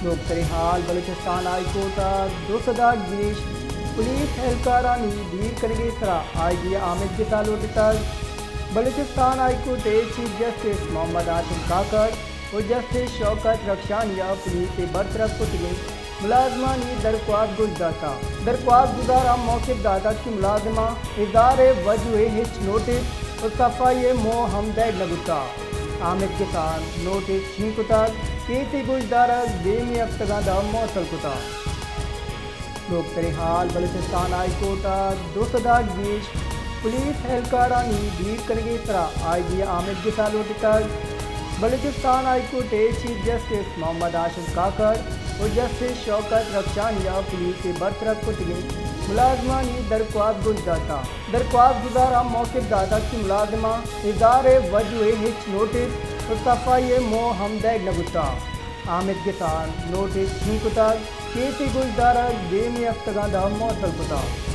نوکتریں حال، Balochistan high court ء دو سد ء گیش پولیس اہلکارانی دیر کنگ ء سرا آئی جی آمید گس ء لوٹتگ۔ بلوچستان ہائی کورٹ ء چیف جسٹس محمد ہاشم کاکڑ و جسٹس شوکت رخشانی ء پولیس ء برطرف کتگیں ملازمانی درخواست گوش داتگ۔ درخواست گزاراں موقف داتگ کہ ملازماں اظہار وجہ ء ہچ نوٹس و صفائی ء موہ ہم دئیگ نہ بوتگ۔ آمید گس ء نوٹس شنگ کتگ، کیس ء گوشدارگ دیمی ہفتگاں داں معطل کتگ۔ نوکتریں حال، بلوچستان ہائی کورٹ ء دو سد ء گیش پولیس اہلکارانی دیر کنگ ء سرا آئی جی آمید گس ء لوٹتگ۔ بلوچستان ہائی کورٹ ء چیف جسٹس محمد ہاشم کاکڑ و جسٹس شوکت رخشانی ء پولیس ء برطرف کتگیں ملازمانی درخواست گوش داتگ۔ درخواست گزاراں موقف داتگ کہ ملازماں اظہار وجہ ء ہچ نوٹس و صفائی ء موہ ہم دئیگ نہ بوتگ۔ آمید گس ء نوٹس شنگ کتگ، کیس ء گوشدارگ دیمی ہفتگاں داں معطل کتگ۔